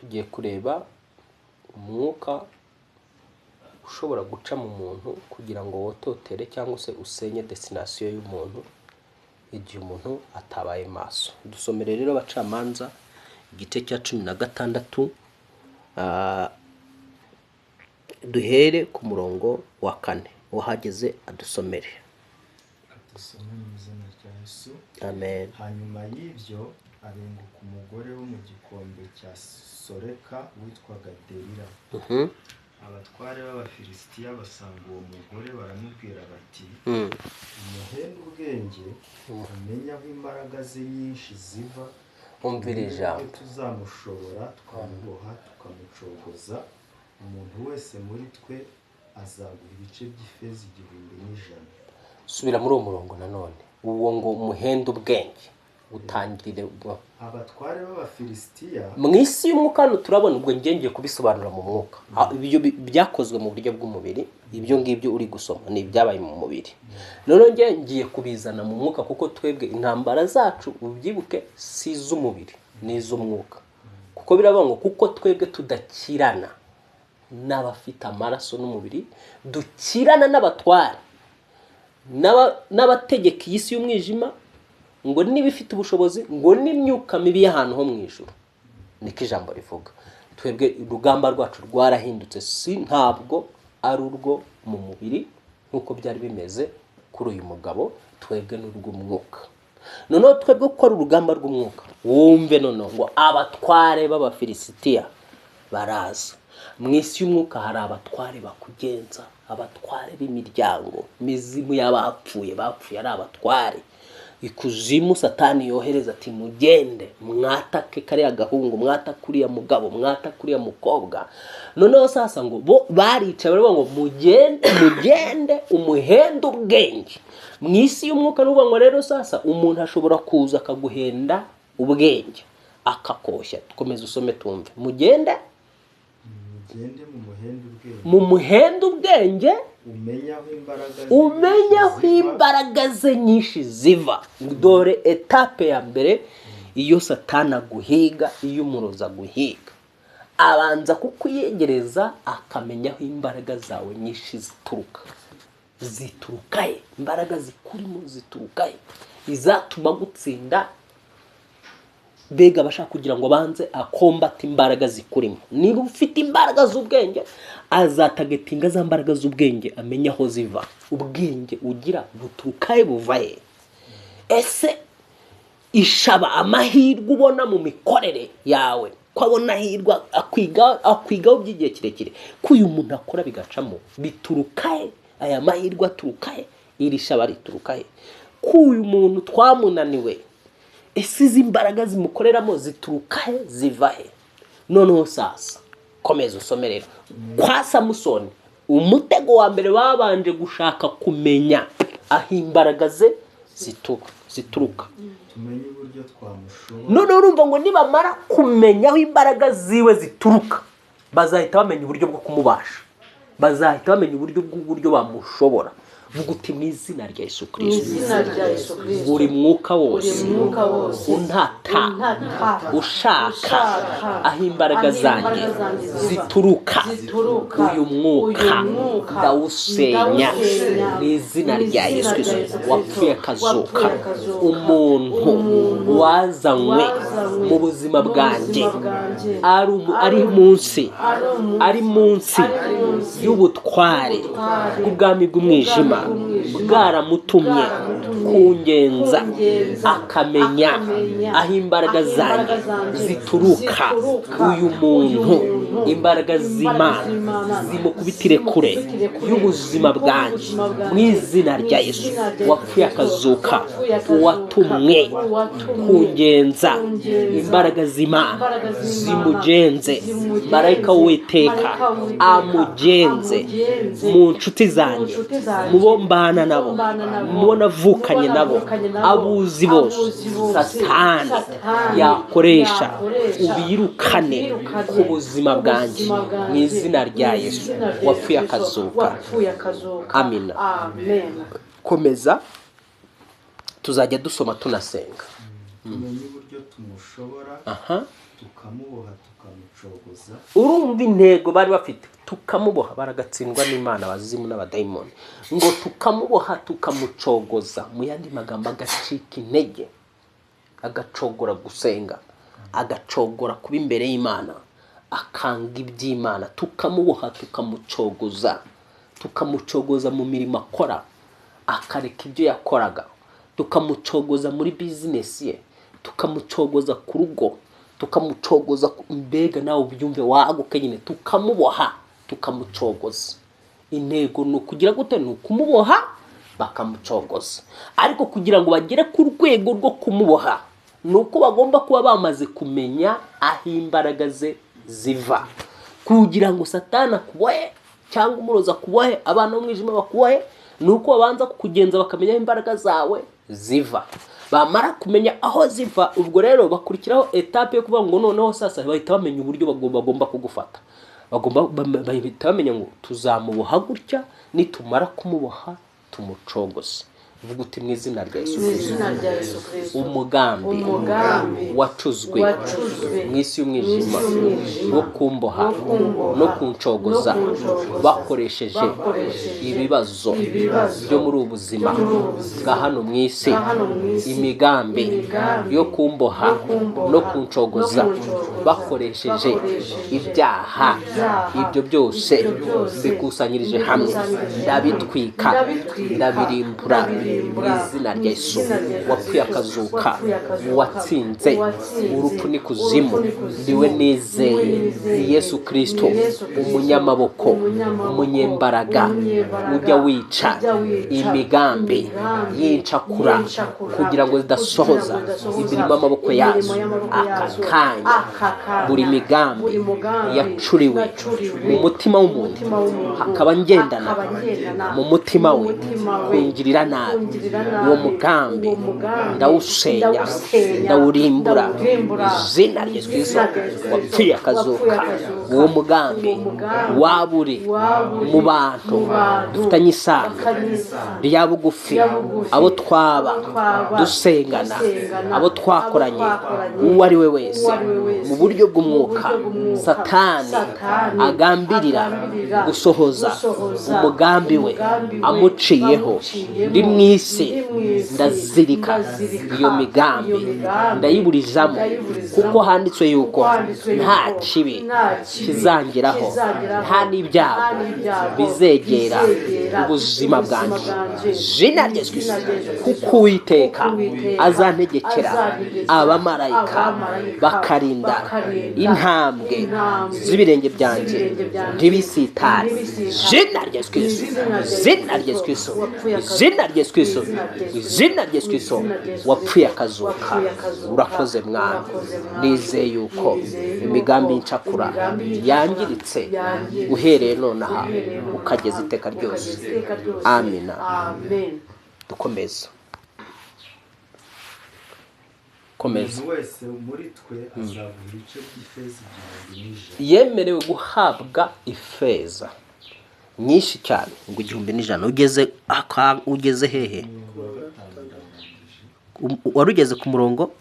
Tugiye kureba umwuka ushobora guca mu muntu kugira ngo wototere cyangwa se usenye destination y'umuntu igihe umuntu atabaye maso. Dusomere rero Abacamanza igice cya 16, duhere ku murongo wa 4. Uhageze adusomere. Dusome mu izina rya Yesu. Amen. Hanyuma y'ibyo abenguka umugore wo mu gikombe cya Soreka witwaga Delila. Abatware b'Abafilisitiya basanga uwo mugore, baramubwira bati: "Umuhende ubwenge, umenye aho imbaraga ze nyinshi ziva, Umvira umenye ijambo. uburyo tuzamushobora, tukamuboha, tukamucogoza. Umuntu wese muri twe azaguha ibice by'ifeza 1100." Subira muri uwo murongo nanone, uwo ngo umuhende ubwenge, utangirire ubwo. Abatware b'Abafilisitiya. Mu isi y'umwuka hano turabona, ubwo njye ngiye kubisobanura mu mwuka. Ibyo byakozwe mu buryo bw'umubiri, ibyo ngibyo uri gusoma ni ibyabaye mu mubiri. Noneho njye ngiye kubizana mu mwuka, kuko twebwe intambara zacu, ubyibuke, si iz'umubiri, ni iz'umwuka, kuko biravuga ngo kuko twebwe tudakirana n'abafite amaraso n'umubiri, dukirana n'abatware n'abategeka iyi si y'umwijima, ngo n'ibifite ubushobozi, ngo n'imyuka mibi y'ahantu ho mu ijuru. Niko ijambo rivuga. Twebwe urugamba rwacu rwarahindutse, si ntabwo ari urwo mu mubiri nk'uko byari bimeze kuri uyu mugabo, twebwe ni urw'umwuka. Noneho twebwe ko ari urugamba rw'umwuka, wumve noneho ngo abatware b'Abafilisitiya baraza. Mu isi y'umwuka hari abatware bakugenza, abatware b'imiryango, imizimu y'abapfuye, bapfuye ari abatware ikuzimu. Satani yohereza ati: "Mugende mwatake kariya gahungu, mwatake uriya mugabo, mwatake uriya mukobwa." Noneho sasa ngo bo baricaye baravuga ngo: "Mugende, mugende umuhende ubwenge." Mu isi y'umwuka ni ukuvuga ngo rero sasa umuntu ashobora kuza akaguhenda ubwenge, akakoshya. Komeza usome tumve. Mugende. Mugende mu muhende ubwenge. Mu muhende ubwenge. Umenye aho imbaraga ze umenye aho ziva. imbaraga ze nyinshi ziva. Dore étape ya mbere: iyo Satani aguhiga, iyo umurozi aguhiga, abanza kukuyegereza akamenya aho imbaraga zawe nyinshi zituruka. Zituruka he? Imbaraga zikurimo zituruka he? Izatuma gutsinda. Mbega abashaka kugira ngo abanze akombate imbaraga zikurimo. Niba ufite imbaraga z'ubwenge, azatargetinga za mbaraga z'ubwenge, amenye aho ziva. Ubwenge ugira buturuka he? Buva he? Ese ishaba amahirwe ubona mu mikorere yawe, ko abona ahirwe akwiga, akwigaho by'igihe kirekire, ko uyu muntu akora bigacamo, bituruka he? Aya mahirwe aturuka he? Iri shaba rituruka he? Ko uyu muntu twamunaniwe, ese izi mbaraga zimukoreramo zituruka he? Ziva he? Noneho sasa komeza usome rero. Kwa Samusoni, umutego wa mbere babanje gushaka kumenya aho imbaraga ze zituruka. Tumenye uburyo twamushobora. Noneho urumva ngo nibamara kumenya aho imbaraga ziwe zituruka, bazahita bamenya uburyo bwo kumubasha, bazahita bamenya uburyo bw'uburyo bamushobora. Vuga uti: "Mu izina rya Yesu Mu Kirisito, izina rya Yesu Kirisito, buri mwuka wose buri mwuka wose untata, untata, ushaka ushaka aho imbaraga aho zanjye imbaraga zanjye ziva, zituruka, zituruka, uyu mwuka uyu mwuka ndawusenya ndawusenya mu izina mu rya izina Yesu rya Kristo Yesu Kristo, wapfuye akazuka. wapfuye akazuka, Umuntu umuntu wazanywe wazanywe mu buzima mu bwanjye buzima bwanjye, ari munsi ari munsi ari munsi ari munsi y'ubutware y'ubutware bw'ubwami bw'umwijima, bw'umwijima, bwaramutumye bwaramutumye kungenza, kungenza, akamenya akamenya aho imbaraga aho zanjye imbaraga zanjye zituruka, zituruka, uyu muntu uyu muntu, imbaraga imbaraga z'Imana z'Imana zimukubitire kure zimukubitire kure y'ubuzima bwanjye, y'ubuzima bwanjye, mu izina rya mu Yesu izina rya wapfuye Yesu akazuka. wapfuye akazuka, Uwatumwe uwatumwe kungenza, kungenza, imbaraga z'Imana imbaraga z'Imana zimugenze, zimugenze, marayika w'Uwiteka marayika w'Uwiteka amugenze amugenze mu nshuti zanjye, mu nshuti zanjye, mu bo mbana nabo, mu bo mbana nabo, mu bo navukanye mu bo nabo, navukanye nabo, abuzi bose abuzi bose, Satani Satani yakoresha, yakoresha, ubirukane ubirukane ku buzima ku bwanjye, buzima bwanjye, mu izina rya mu Yesu izina rya wapfuye Yesu Kristo, akazuka. wapfuye akazuka. Amina. Amen. Komeza, tuzajya dusoma tunasenga. Tumenye uburyo uburyo tumushobora, tukamuboha tukamucogoza. Urumva intego bari bafite, tukamuboha, baragatsindwa n'Imana abazimu n'abadayimoni, ngo tukamuboha tukamucogoza, mu yandi magambo agacika intege, agacogora gusenga, agacogora kuba imbere y'Imana, akanga iby'Imana, tukamuboha tukamucogoza, tukamucogoza mu mirimo akora, akareka ibyo yakoraga, tukamucogoza muri bizinesi ye, tukamucogoza ku rugo, tukamucogoza mbega nawe ubyumve waguke nyine, tukamuboha tukamucogoza. Intego ni ukugira gute? Ni ukumuboha bakamucogoza. Ariko kugira ngo bagere ku rwego rwo kumuboha ni uko bagomba kuba bamaze kumenya aho imbaraga ze ziva. Kugira ngo Satani akubohe cyangwa umurozi akubohe, abana b'umwijima bakubohe, ni uko babanza kukugenza bakamenya aho imbaraga zawe ziva. Bamara kumenya aho ziva, ubwo rero bakurikiraho etape yo kuvuga ngo noneho sasa bahita bamenya uburyo bagomba kugufata. Bahita bamenya ngo tuzamuboha gutya, nitumara kumuboha tumucogose. Vuga uti mu izina rya Yesu Kristo, umugambi wacuzwe mu isi y'umwijima wo kumboha no kuncogoza bakoresheje ibibazo byo muri ubu buzima bwa hano mu isi, imigambi yo kumboha no kuncogoza bakoresheje ibyaha, ibyo byose bikusanyirije hamwe, ndabitwika, ndabirimbura mu izina rya Yesu wapfuye akazuka, watsinze urupfu n'ikuzimu, niwe nizeye, ni Yesu Kristo umunyamaboko, umunyembaraga, ujya wica imigambi y'incakura kugira ngo zidasohoza imirimo y'amaboko yazo. Aka kanya buri migambi yacuriwe mu mutima w'umuntu, hakaba ngendana mu mutima we kungirira nabi, uwo mugambi ndawusenya, ndawurimbura izina rya Yesu Kristo wapfuye akazuka. Uwo mugambi waburi mu bantu dufitanye isano rya bugufi, abo twaba dusengana, abo twakoranye, uwo ari we wese mu buryo bw'umwuka Satani agambirira gusohoza umugambi we amuciyeho, ndi mu isi ndazirika iyo migambi, ndayiburizamo, kuko handitswe yuko nta kibi kizangeraho, nta n'ibyago bizegera ubuzima bwanjye. Izina rya Yesu Kristo, kuko Uwiteka azantegekera abamarayika bakarinda intambwe z'ibirenge byanjye ntibisitare. Izina rya Yesu Kristo, izina rya Yesu Kristo, izina rya Yesu Kristo, izina rya Yesu Kristo wapfuye akazuka. Urakoze Mwana, nizeye yuko imigambi y'incakura yangiritse uhereye nonaha ukageza iteka ryose. Amina. Dukomeza. Komeza. Umuntu wese muri twe azaguha ibice by'ifeza 1000 100. Yemerewe guhabwa ifeza nyinshi cyane, ngo 1100. Ugeze hehe? Wari ugeze ku murongo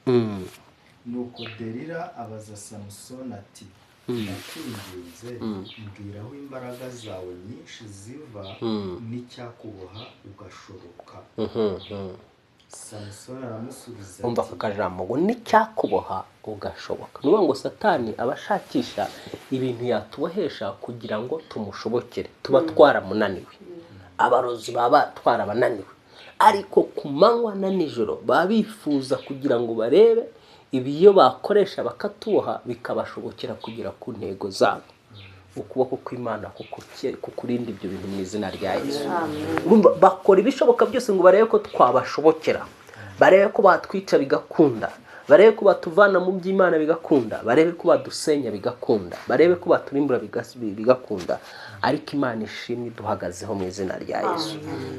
6. Nuko Delila abaza Samusoni ati ndakwinginze mbwira aho imbaraga zawe nyinshi ziva n'icyakuboha ugashoboka. Samusoni aramusubiza Umva aka kajambo ngo n'icyakuboha ugashoboka. Ni ukuvuga ngo Satani aba ashakisha ibintu yatubohesha kugira ngo tumushobokere, tuba twaramunaniwe, abarozi baba twarabananiwe, ariko ku manywa na nijoro baba bifuza kugira ngo barebe ibiyo bakoresha bakatuboha bikabashobokera kugera ku ntego zabo. Ukuboko kw'Imana kukurinda ibyo bintu mu izina rya Yesu. Bakora ibishoboka byose ngo barebe ko twabashobokera, barebe ko batwica bigakunda, barebe ko batuvana mu by'Imana bigakunda, barebe ko badusenya bigakunda, barebe ko baturimbura bigakunda. Ariko Imana ishimwe duhagazeho mu izina rya Yesu.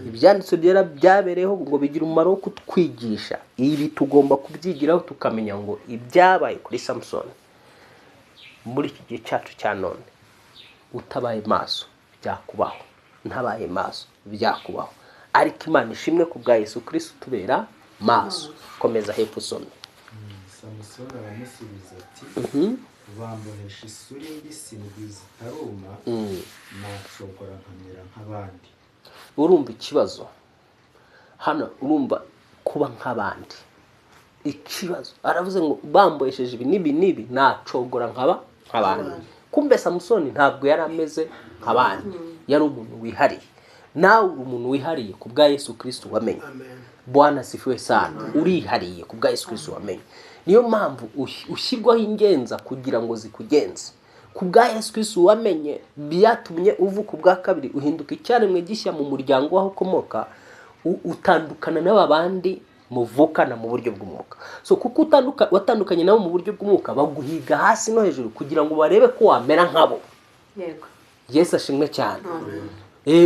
Ibyanditswe byera byabereyeho ngo bigire umumaro wo kutwigisha. Ibi tugomba kubyigiraho tukamenya ngo ibyabaye kuri Samusoni muri iki gihe cyacu cya none, utabaye maso byakubaho, ntabaye maso byakubaho. Ariko Imana ishimwe ku bwa Yesu Kristo tubera maso. Komeza hepfo usome. Samusoni aramusubiza ati bambohesha isuri mbisi ndwi zitaruma, nacogora nkamera nk'abandi. Urumva ikibazo hano, urumva kuba nk'abandi ikibazo. Aravuze ngo bambohesheje ibi n'ibi n'ibi, nacogora nkaba nk'abandi. Kumbe Samusoni ntabwo yari ameze nk'abandi, yari umuntu wihariye. Nawe uri umuntu wihariye ku bwa Yesu Kristo wamenye. Bwana asifiwe sana. Urihariye ku bwa Yesu Kristo wamenye. Niyo mpamvu ushyirwaho ingenza kugira ngo zikugenze. Ku bwa Yesu Kristo wamenye byatumye uvuka ubwa kabiri, uhinduka icyaremwe gishya mu muryango waho ukomoka, utandukana n'aba bandi muvukana mu buryo bw'umwuka. So kuko watandukanye nabo mu buryo bw'umwuka, baguhiga hasi no hejuru kugira ngo barebe ko wamera nkabo. Yego. Yesu ashimwe cyane.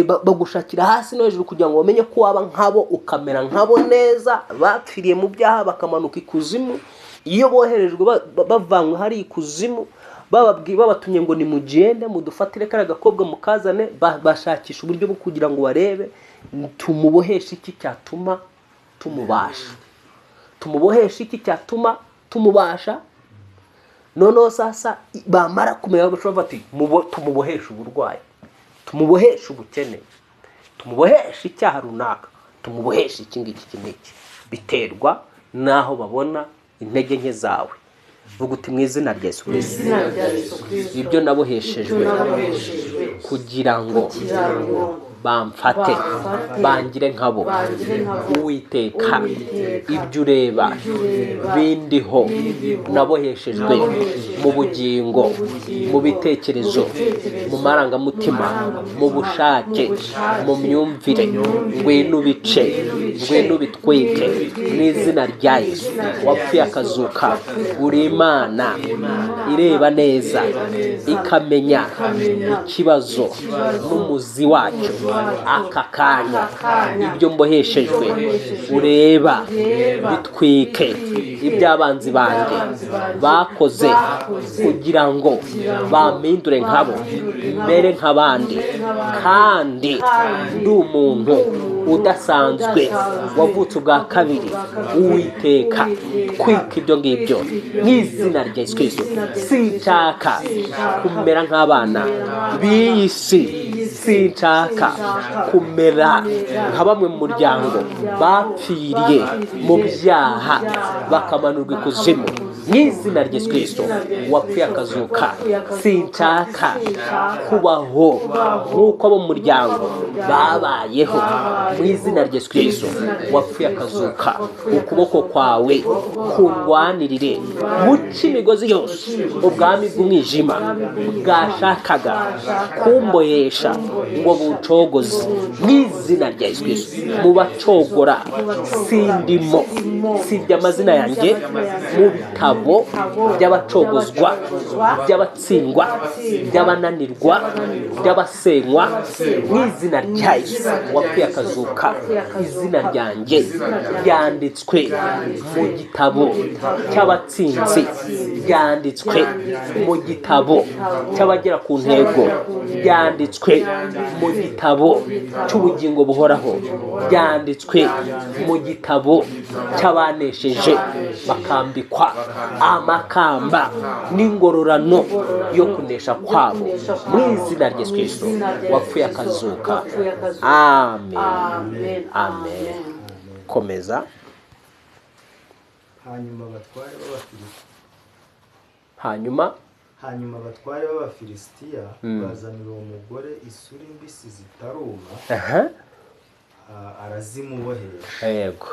Bagushakira hasi no hejuru kugira ngo bamenye ko waba nkabo, ukamera nkabo neza. Bapfiriye mu byaha bakamanuka ikuzimu. Iyo boherejwe bavanywe hari ikuzimu, babatumye ngo nimugende mudufatire kariya gakobwa mukazane, bashakisha uburyo bwo kugira ngo barebe tumuboheshe iki cyatuma tumubasha, tumuboheshe iki cyatuma tumubasha. Noneho sasa bamara kumenya bashobora bati tumuboheshe uburwayi, tumuboheshe ubukene, tumuboheshe icyaha runaka, tumuboheshe iki ngiki iki n'iki. Biterwa n'aho babona intege nke zawe. Vuga uti mu izina rya Yesu Kristo, ibyo naboheshejwe kugira ngo bamfate bangire nkabo, Uwiteka ibyo ureba bindiho naboheshejwe mu bugingo, mu bitekerezo, mu marangamutima, mu bushake, mu myumvire, ngwino ubice, ngwino ubitwike mu izina rya Yesu wapfuye akazuka. Uri Imana ireba neza, ikamenya ikibazo n'umuzi wacyo. Aka kanya ibyo mboheshejwe ureba bitwike, iby'abanzi banjye bakoze kugira ngo bampindure nkabo, mbere nk'abandi, kandi ndi umuntu udasanzwe wavutse ubwa kabiri. Uwiteka twika ibyo ngibyo mu izina rya Yesu Kristo. Sinshaka kumera nk'abana b'iyi si, sinshaka kumera nka bamwe mu muryango bapfiriye mu byaha bakamanurwa ikuzimu. Mu izina rya Yesu Kristo wapfuye akazuka, sinshaka kubaho nk'uko abo mu muryango babayeho. Mu izina rya Yesu Kristo wapfuye akazuka, ukuboko kwawe kundwanirire, guca imigozi yose ubwami bw'umwijima bwashakaga kumbohesha ngo buncogoze. Mu izina rya Yesu Kristo, mu bacogora sindimo, sibye amazina yanjye mu bitabo by'abacogozwa, by'abatsindwa, by'abananirwa, by'abasenywa. Mu izina rya Yesu wapfuye akazuka, izina ryanjye ryanditswe mu gitabo cy'abatsinzi, ryanditswe mu gitabo cy'abagera ku ntego, ryanditswe mu gitabo cy'ubugingo buhoraho, ryanditswe mu gitabo cy'abanesheje bakambikwa amakamba n'ingororano yo kunesha kwabo. Mu izina rya Yesu Kristo wapfuye akazuka. Amen. Amen. Komeza. Hanyuma abatware b'Abafilisitiya bazanira uwo mugore isuri mbisi zitaruma, arazimubohesha. Yego.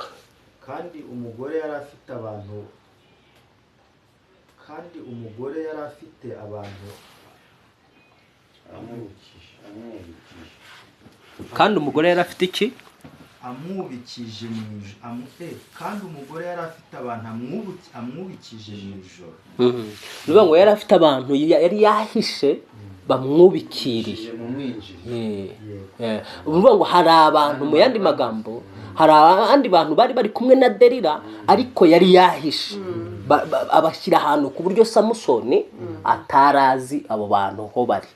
Kandi umugore yari afite abantu Kandi umugore yari afite iki? Amwubikije mu ijoro. Kandi umugore yari afite abantu amwubikije mu ijoro. Nuvuga ngo yari afite abantu yari yahishe bamwubikiriye. Uvuga ngo hari abantu, mu yandi magambo hari abandi bantu bari bari kumwe na Delila ariko yari yahishe, abashyira ahantu ku buryo Samusoni atarazi abo bantu ho bari.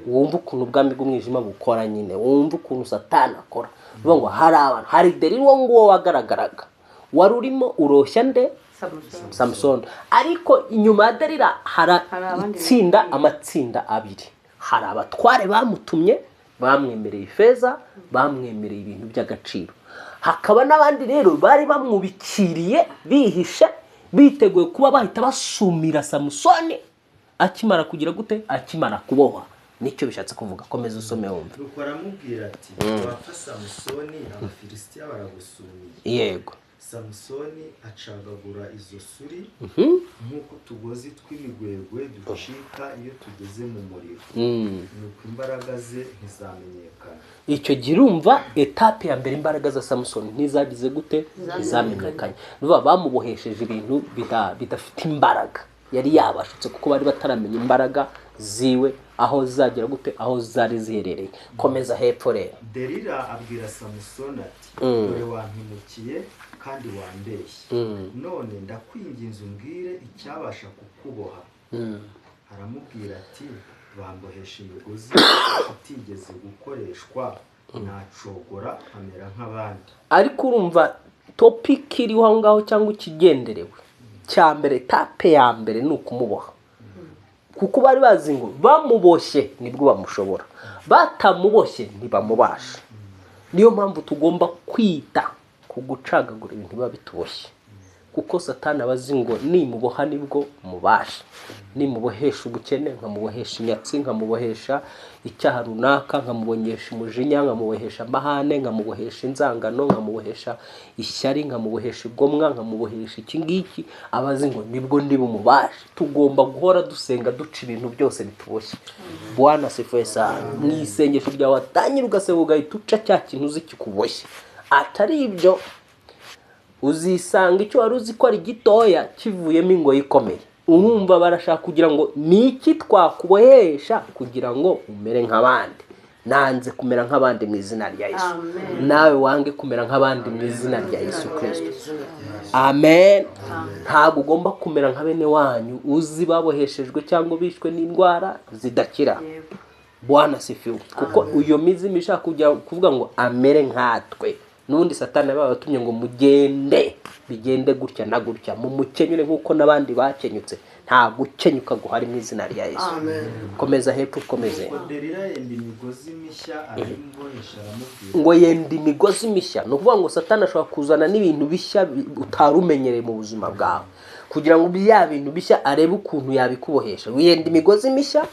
Wumva ukuntu ubwami bw'umwijima bukora nyine, wumva ukuntu Satani akora. Bivuga ngo hari abantu, hari Delila uwo nguwo wagaragaraga wari urimo uroshya nde? Samusoni. Samusoni. Ariko inyuma ya Delila hari Hari abandi itsinda, amatsinda abiri. Hari abatware bamutumye, bamwemereye ifeza, bamwemereye ibintu by'agaciro. Hakaba n'abandi rero bari bamwubikiriye, bihishe, biteguye kuba bahita basumira Samusoni akimara kugira gute? Akimara kubohwa. Nicyo bishatse kuvuga. Komeza usome wumve. Nuko aramubwira ati: "Wapfa Samusoni, Abafilisitiya baragusumiye." Samusoni acagagura izo suri nk'uko utugozi tw'imigwegwe ducika iyo tugeze mu muriro. Nuko imbaraga ze ntizamenyekana. Icyo gihe urumva étape ya mbere, imbaraga za Samusoni ntizagize gute? Ntizamenyekanye. Ni ukuvuga bamubohesheje ibintu bidafite imbaraga. Yari yabashutse kuko bari bataramenya imbaraga ziwe aho zagera gute, aho zari ziherereye. Komeza hepfo rero. Delila abwira Samusoni ati: "Dore wampemukiye kandi wambeshye. None ndakwinginze, umbwire icyabasha kukuboha." Aramubwira ati: "Bambohesha imigozi itigeze gukoreshwa, nacogora nkamera nk'abandi." Ariko urumva topic iriho aho ngaho cyangwa ikigenderewe cya mbere, étape ya mbere ni ukumuboha, kuko bari bazi ngo bamuboshye nibwo bamushobora, batamuboshye ntibamubasha. Niyo mpamvu tugomba kwita ku gucagagura ibintu biba bituboshye, kuko Satani aba azi ngo nimuboha nibwo mubasha. Nimubohesha ubukene, nkamubohesha inyatsi, nkamubohesha icyaha runaka, nkamubohesha umujinya, nkamubohesha amahane, nkamubohesha inzangano, nkamubohesha ishyari, nkamubohesha igomwa, nkamubohesha iki ngiki, aba azi ngo nibwo ndi bumubashe. Tugomba guhora dusenga, duca ibintu byose bituboshye. Bwana asifiwe sana. Mu isengesho ryawe watangira ugasenga, ugahita uca cya kintu uzi kikuboshye. Atari ibyo, uzisanga icyo wari uzi ko ari gitoya kivuyemo ingoyi ikomeye. Urumva barashaka kugira ngo ni iki twakubohesha kugira ngo umere nk'abandi. Nanze kumera nk'abandi mu izina rya Yesu. Amen. Nawe wange kumera nk'abandi mu izina rya Yesu Kirisito. Amen. Ntabwo ugomba kumera nka bene wanyu uzi baboheshejwe cyangwa bishwe n'indwara zidakira. Bwana asifiwe. Kuko iyo mizimu ishaka kujya kuvuga ngo amere nkatwe, n'ubundi Satani aba yabatumye ngo mugende bigende gutya na gutya, mumukenyure nk'uko n'abandi bakenyutse. Nta gukenyuka guhari mu izina rya Yesu. Komeza hepfo, ukomeze. Nuko Delila yenda imigozi mishya, arayimubohesha, aramubwira Ngo yenda imigozi mishya. Ni ukuvuga ngo Satani ashobora kuzana n'ibintu bishya utari umenyereye mu buzima bwawe, kugira ngo bya bintu bishya arebe ukuntu yabikubohesha. Wiyenda imigozi mishya.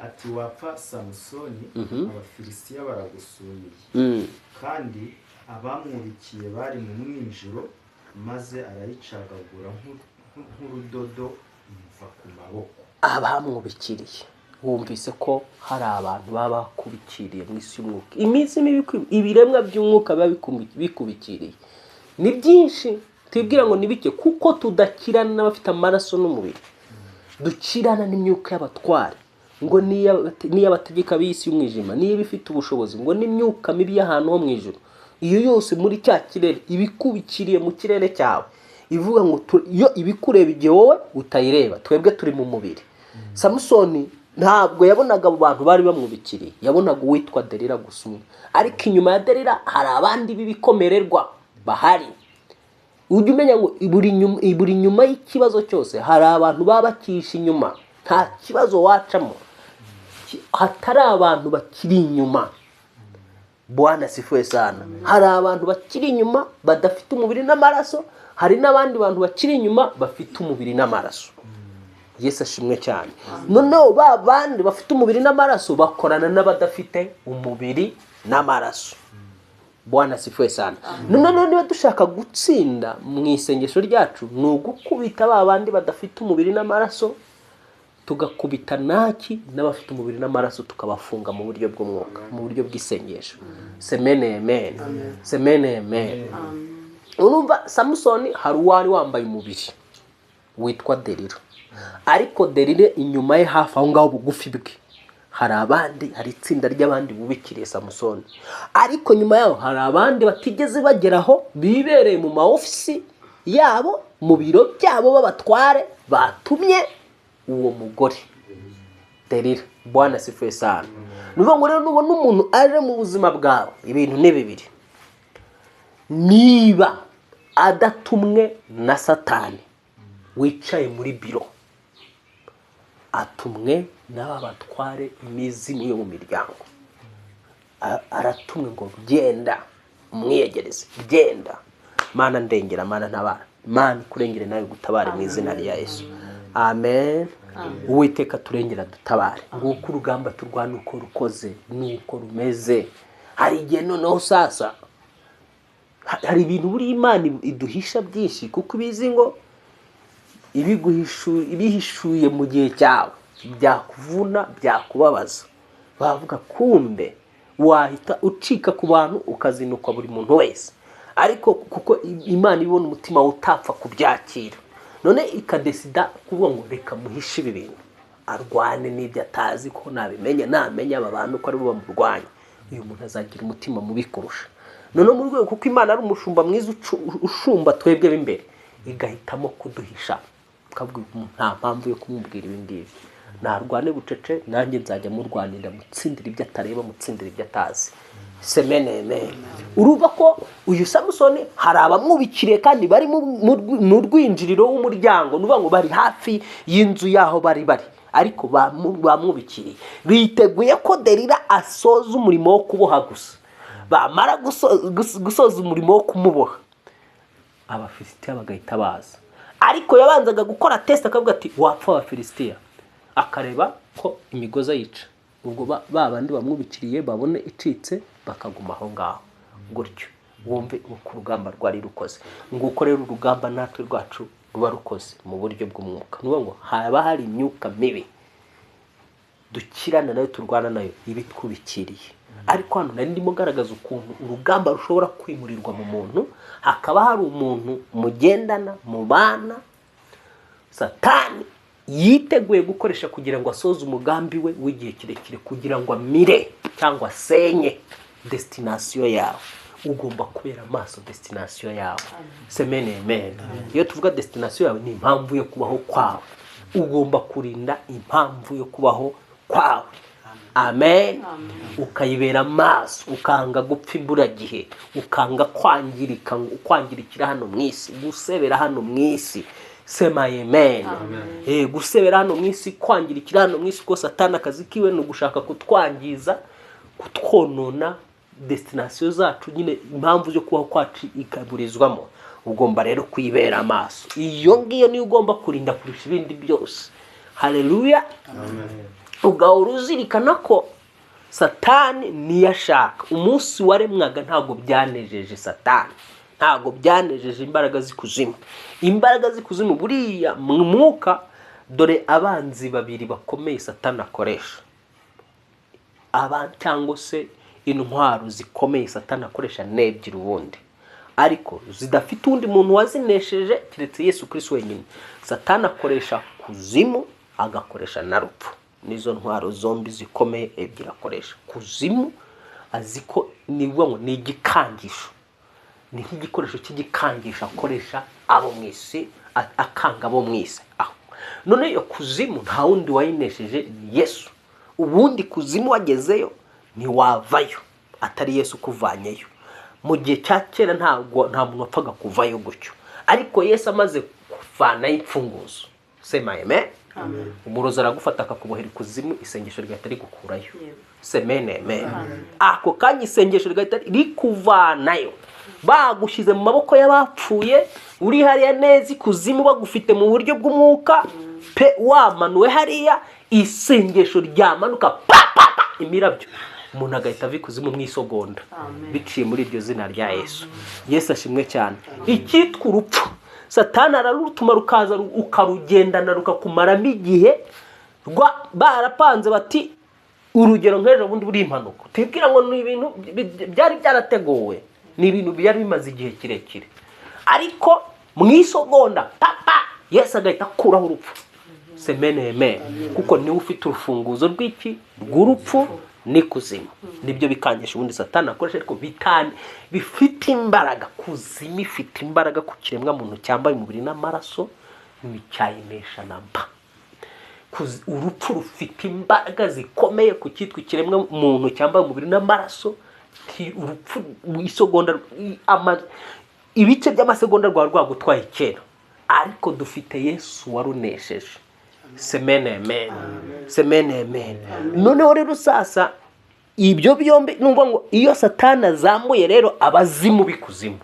Ati: "Wapfa Samusoni, Abafilisitiya baragusumiye." Kandi abamwubikiye bari mu mwinjiro, maze arayicagagura nk'urudodo, imuva ku maboko. Abamwubikiriye, wumvise ko hari abantu baba bakubikiriye mu isi y'umwuka. Iminsi mibi, ibiremwa by'umwuka biba bikubikiriye ni byinshi. Tubwira ngo ni bike, kuko tudakirana n'abafite amaraso n'umubiri, dukirana n'imyuka y'abatware, ngo n'iy'abategeka b'isi y'umwijima, niba ifite ubushobozi, ngo n'imyuka mibi y'ahantu ho mu ijuru. Iyo yose muri cya kirere ibikubikiriye mu kirere cyawe, ivuga ngo iyo ibikureba igihe wowe utayireba. Twebwe turi mu mubiri. Samusoni ntabwo yabonaga abo bantu bari bamwubikiriye, yabonaga uwitwa Delila gusa umwe. Ariko inyuma ya Delila hari abandi b'ibikomererwa bahari. Ujya umenya ngo buri nyuma y'ikibazo cyose hari abantu baba bakishe inyuma. Nta kibazo wacamo hatari abantu bakiri inyuma. Bwana asifiwe sana. Hari abantu bakiri inyuma badafite umubiri n'amaraso, hari n'abandi bantu bakiri inyuma bafite umubiri n'amaraso. Yesu ashimwe cyane. Noneho ba bandi bafite umubiri n'amaraso bakorana n'abadafite umubiri n'amaraso. Bwana asifiwe sana. Noneho niba dushaka gutsinda mu isengesho ryacu, ni ugukubita ba bandi badafite umubiri n'amaraso, tugakubita naki n'abafite umubiri n'amaraso, tukabafunga mu buryo bw'umwuka, mu buryo bw'isengesho. Semene amen, semene amen. Urumva Samusoni hari uwari wambaye umubiri witwa Delila, ariko Delila inyuma ye hafi aho ngaho bugufi bwe hari abandi, hari itsinda ry'abandi bubikiriye Samusoni. Ariko nyuma yaho hari abandi batigeze bageraho, bibereye mu ma ofisi yabo, mu biro byabo b'abatware batumye uwo mugore. Delila. Bwana asifiwe sana. Ni ukuvuga ngo rero nubona umuntu aje mu buzima bwawe, ibintu ni bibiri: niba adatumwe na Satani wicaye muri biro, atumwe n'aba batware imizimu yo mu miryango. Aratumwe ngo genda umwiyegereze, genda Mana ndengera, Mana ntabara, Mana kurengere nawe gutabare mu izina rya Yesu. Amen. Uwiteka turengera dutabare. Nguko urugamba turwana uko rukoze nuko rumeze. Hari igihe noneho sasa hari ibintu buri Imana iduhisha byinshi, kuko ibizi ngo ibihishuye mu gihe cyawe byakuvuna, byakubabaza. Bavuga kumbe wahita ucika ku bantu ukazinukwa buri muntu wese, ariko kuko Imana ibona umutima utapfa kubyakira, none ikadesida kuvuga ngo reka muhishe ibi bintu, arwane n'ibyo atazi, ko nabimenya, namenya aba bantu ko aribo bamurwanya, uyu muntu azagira umutima mubi kurusha. None mu rwego kuko Imana ari umushumba mwiza ushumba twebwe b'imbere, igahitamo kuduhisha, ukabwira umuntu nta mpamvu yo kumubwira ibi ngibi, narwane bucece, nanjye nzajya murwanira, mutsindira ibyo atareba, mutsindira ibyo atazi. Semeneme. Urumva ko uyu Samusoni hari abamwubikiriye kandi bari mu rwinjiriro w'umuryango, ni ukuvuga ngo bari hafi y'inzu y'aho bari bari, ariko bamwubikiriye, biteguye ko Delila asoza umurimo wo kuboha gusa. Bamara gusoza umurimo wo kumuboha, Abafilisitiya bagahita baza. Ariko yabanzaga gukora test, akavuga ati wapfa Abafilisitiya, akareba ko imigozi ayica, ubwo ba bandi bamwubikiriye babone icitse bakaguma aho ngaho gutyo. Wumve uko urugamba rwari rukoze. Nguko rero urugamba natwe rwacu ruba rukoze mu buryo bw'umwuka. Ni ukuvuga ngo haba hari imyuka mibi dukirana nayo, turwana nayo, ibitwubikiriye. Ariko hano nari ndimo ngaragaza ukuntu urugamba rushobora kwimurirwa mu muntu, hakaba hari umuntu mugendana, mubana, Satani yiteguye gukoresha kugira ngo asoze umugambi we w'igihe kirekire, kugira ngo amire cyangwa asenye destination yawe. Ugomba kubera amaso destination yawe. Semene amen. Iyo tuvuga destination yawe ni impamvu yo kubaho kwawe. Ugomba kurinda impamvu yo kubaho kwawe. Amen. Ukayibera amaso, ukanga gupfa imburagihe, ukanga kwangirika, kwangirikira hano mu isi, gusebera hano mu isi. Sema amen. Gusebera hano mu isi, kwangirikira hano mu isi, kuko Satani akazi kiwe ni ugushaka kutwangiza, kutwonona destination zacu, nyine impamvu zo kubaho kwacu ikaburizwamo. Ugomba rero kuyibera amaso. Iyo ngiyo niyo ugomba kurinda kurusha ibindi byose. Haleluya. Ugahora uzirikana ko Satani niyo ashaka. Umunsi waremwaga ntabwo byanejeje Satani, ntabwo byanejeje imbaraga z'ikuzimu. Imbaraga z'ikuzimu buriya mu mwuka, dore abanzi babiri bakomeye Satani akoresha, aba cyangwa se intwaro zikomeye Satani akoresha ni ebyiri ubundi, ariko zidafite undi muntu wazinesheje keretse Yesu Kristo wenyine. Satani akoresha kuzimu, agakoresha na rupfu. Nizo ntwaro zombi zikomeye ebyiri akoresha. Kuzimu azi ko ni ngo ni igikangisho, ni nk'igikoresho cy'igikangisho akoresha abo mu isi, akanga abo mu isi. Aho none iyo kuzimu nta wundi wayinesheje ni Yesu. Ubundi kuzimu wagezeyo ntiwavayo atari Yesu kuvanyeyo. Mu gihe cya kera ntabwo nta muntu wapfaga kuvayo gutyo, ariko Yesu amaze kuvanayo imfunguzo. Sema amen. Umurozi aragufata akakubohera ikuzimu, isengesho rigahita rigukurayo. Semene amen. Ako kanya isengesho rigahita rikuvanayo. Bagushyize mu maboko y'abapfuye, uri hariya neza ikuzimu, bagufite mu buryo bw'umwuka pe, wamanuwe hariya, isengesho ryamanuka pa pa pa, imirabyo, umuntu agahita ava ikuzimu mu isogonda, biciye muri iryo zina rya Yesu. Yesu ashimwe cyane. Icyitwa urupfu Satani ararutuma rukaza, ukarugendana rukakumaramo igihe. Barapanze bati urugero nk'ejo bundi buri impanuka, utibwira ngo ni ibintu byari byarateguwe, ni ibintu byari bimaze igihe kirekire, ariko mu isogonda papa Yesu agahita akuraho urupfu. Semene amen. Kuko niwe ufite urufunguzo rw'iki, rw'urupfu n'ikuzimu. Nibyo bikangisha ubundi Satani akoresha, ariko bitane bifite imbaraga. Kuzimu ifite imbaraga ku kiremwa muntu cyambaye umubiri n'amaraso, nticyayinesha na mba. Urupfu rufite imbaraga zikomeye ku cyitwa ikiremwa muntu cyambaye umubiri n'amaraso. Urupfu isegonda, ibice by'amasegonda rwaba rwagutwaye kera, ariko dufite Yesu warunesheje. Semene amen, semene amen. Noneho rero sasa ibyo byombi numva ngo iyo Satani azamuye rero abazimu b'ikuzimu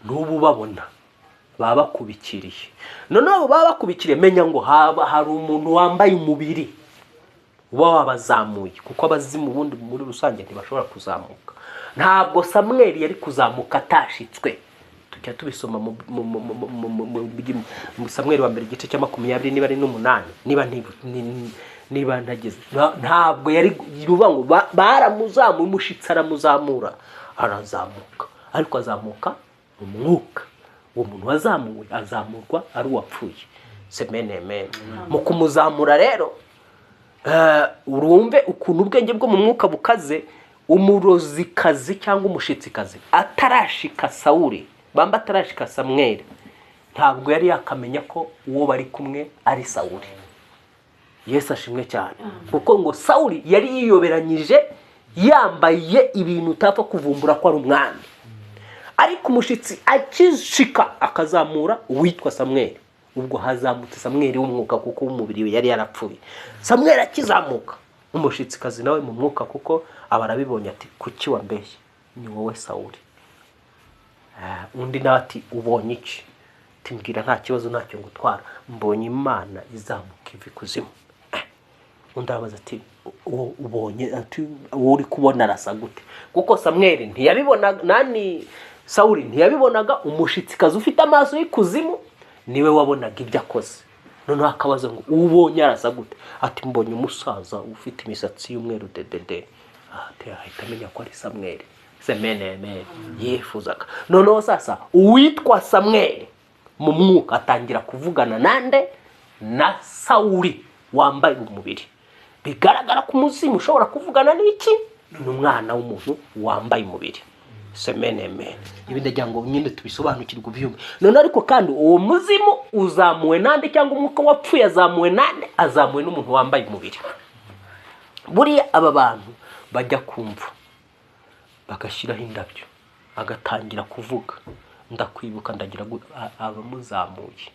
n'ubu babona baba bakubikiriye. Noneho abo baba bakubikiriye, menya ngo haba hari umuntu wambaye umubiri uba wabazamuye, kuko abazimu ubundi muri rusange ntibashobora kuzamuka. Ntabwo Samweli yari kuzamuka atashitswe. Tujya tubisoma mu Samweli wa mbere igice cya 28 niba ari 8, niba ntageze. Ntabwo yari ruvuga ngo baramuzamuye, umushitsi aramuzamura arazamuka, ariko azamuka mu mwuka. Uwo muntu wazamuwe azamurwa ari uwapfuye. Semene amen. Mu kumuzamura rero, urumve ukuntu ubwenge bwo mu mwuka bukaze. Umurozikazi cyangwa umushitsikazi atarashika Sawuli, bamba atarashika Samweli, ntabwo yari yakamenya ko uwo bari kumwe ari Sawuli. Yesu ashimwe cyane, kuko ngo Sawuli yari yiyoberanyije yambaye ibintu utapfa kuvumbura ko ari umwami. Ariko umushitsi akishika akazamura uwitwa Samweli, ubwo hazamutse Samweli w'umwuka, kuko umubiri we yari yarapfuye. Samweli akizamuka, umushitsikazi nawe mu mwuka, kuko aba arabibonye, ati kuki wambeshye, ni wowe Sawuli. Undi nawe ati ubonye iki? Ati mbwira, nta kibazo, ntacyo ngutwara, mbonye Imana izamuka iva ikuzimu. Undi arabaza ati ubonye, ati uwo uri kubona arasa gute? Kuko Samweli ntiyabibonaga, nani Sawuli ntiyabibonaga. Umushitsikazi ufite amaso y'ikuzimu niwe wabonaga ibyo akoze. Noneho akabaza ngo ubonye arasa gute? Ati mbonye umusaza ufite imisatsi y'umweru dedede. Ati ahita amenya ko ari Samweli. Semene amen. Yifuzaga. Noneho sasa uwitwa Samweli mu mwuka atangira kuvugana nande? Na Sawuli wambaye umubiri. Bigaragara ko umuzimu ushobora kuvugana n'iki? N'umwana w'umuntu wambaye umubiri. Semene amen. Ibi ndagira ngo nyine tubisobanukirwe ubyumve. None ariko kandi uwo muzimu uzamuwe nande, cyangwa umwuka wapfuye azamuwe nande? Azamuwe n'umuntu wambaye umubiri. Buriya aba bantu bajya kumva bagashyiraho indabyo, agatangira kuvuga ndakwibuka, ndagira abamuzamuye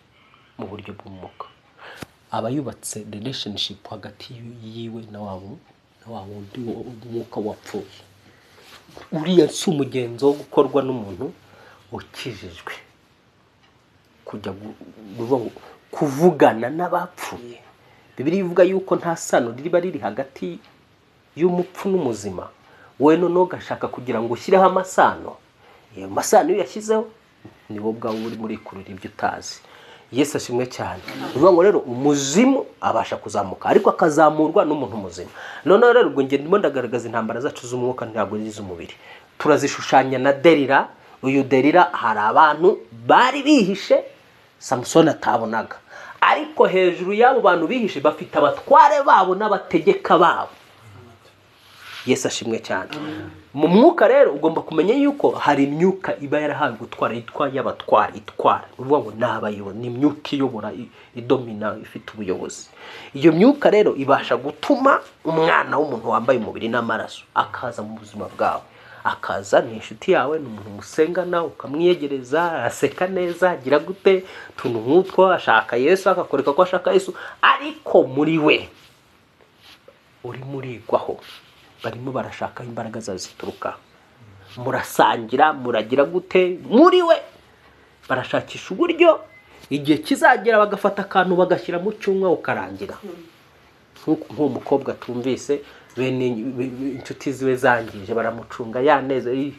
mu buryo bw'umwuka, aba yubatse relationship hagati yiwe na wa wundi w'umwuka wapfuye. Uriya si umugenzo wo gukorwa n'umuntu ukijijwe, kujya kuvugana n'abapfuye. Bibiliya ivuga yuko nta sano riba riri hagati y'umupfu n'umuzima. Wowe noneho ugashaka kugira ngo ushyireho amasano, iyo masano iyo uyashyizeho ni wowe ubwawe uri muri kurura ibyo utazi. Yesu ashimwe cyane. Uvuga ngo rero umuzimu abasha kuzamuka, ariko akazamurwa n'umuntu muzima. Noneho rero ubwo nge ndimo ndagaragaza intambara zacu z'umwuka, ntabwo z'umubiri. Turazishushanya na Delila. Uyu Delila hari abantu bari bihishe Samusoni atabonaga, ariko hejuru y'abo bantu bihishe bafite abatware babo n'abategeka babo. Yesu ashimwe cyane. Mu mwuka rero ugomba kumenya yuko hari imyuka iba yarahawe gutwara, yitwa y'abatwara, itwara. Uvuga ngo n'abayobozi, ni imyuka iyobora, idomina, ifite ubuyobozi. Iyo myuka rero ibasha gutuma umwana w'umuntu wambaye umubiri n'amaraso akaza mu buzima bwawe. Akaza ni inshuti yawe, ni umuntu musengana, ukamwiyegereza, aseka neza, agira gute, tuntu nk'utwo, ashaka Yesu, akakoreka ko ashaka Yesu, ariko muri we uri murigwaho. Barimo barashaka imbaraga zawe zituruka, murasangira, muragira gute, muri we barashakisha uburyo igihe kizagera bagafata akantu bagashyira mu cyumwa ukarangira. Nk'uwo mukobwa tumvise bene inshuti ziwe zangije, baramucunga yaneze,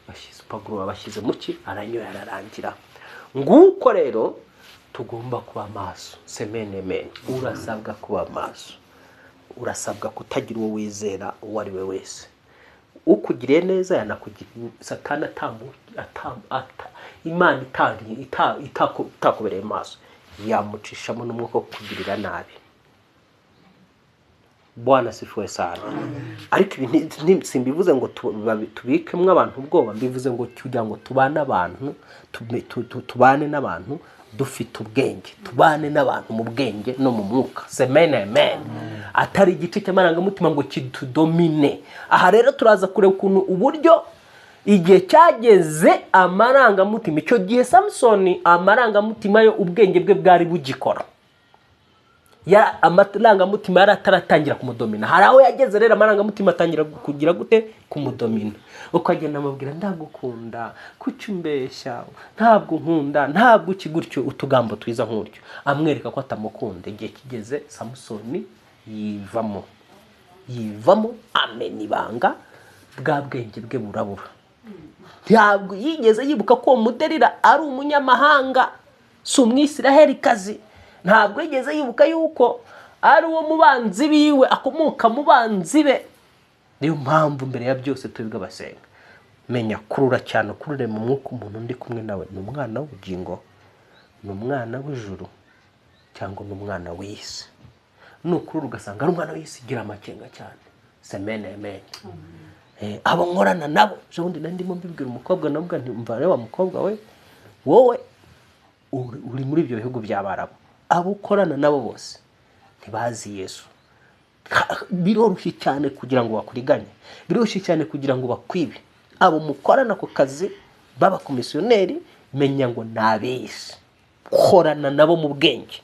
bashyize upaguro babashyize mu ki, aranyoye ararangira. Nguko rero tugomba kuba maso. Semene amen. Urasabwa kuba maso, urasabwa kutagira uwo wizera uwo ari we wese. Ukugiriye neza yanakugiriye, Satani Imana itakubereye maso yamucishamo n'umwuka wo kukugirira nabi. Bwana sifuwe sana. Ariko ibi simbivuze ngo tubikemwe abantu ubwoba, mbivuze ngo kugira ngo tubane abantu, tubane n'abantu Dufite ubwenge, tubane n'abantu mu bwenge no mu mwuka. Amen, amen. Atari igice cy'amarangamutima ngo kitudomine. Aha rero turaza kureba ukuntu uburyo igihe cyageze amarangamutima. Icyo gihe Samusoni amarangamutima yo ubwenge bwe bwari bugikora, amarangamutima yari ataratangira kumudomina. Hari aho yageze rero amarangamutima atangira kugira gute? Kumudomina. Ukagenda amubwira ndagukunda, kuki umbeshya, ntabwo nkunda, ntabwo uki gutyo, utugambo twiza nk'utyo, amwereka ko atamukunda. Igihe kigeze Samusoni yivamo amena ibanga, bwa bwenge bwe burabura. Ntabwo yigeze yibuka ko Muderira ari umunyamahanga, si umwisirahelikazi. Ntabwo yigeze yibuka yuko ari uwo mubanzi biwe, akomoka mu banzi be. Niyo mpamvu mbere ya byose tubiga basenga, menya kurura cyane, kurure mu mwuka umuntu ndi kumwe nawe ni umwana w'ubugingo, ni umwana w'ijuru cyangwa ni umwana w'isi. Nukurura ugasanga ari umwana w'isi, gira amakenga cyane. Amen, amen. Abo nkorana nabo, ejo bundi nari ndimo mbibwira umukobwa, namubwira nti umva rero wa mukobwa we, wowe uri muri ibyo bihugu by'Abarabu, abo ukorana nabo bose ntibazi Yesu. Biroroshye cyane kugira ngo bakuriganye, biroroshye cyane kugira ngo bakwibe. Abo mukorana ku kazi b'abakomisiyoneri, menya ngo nabisi, korana nabo mu bwenge.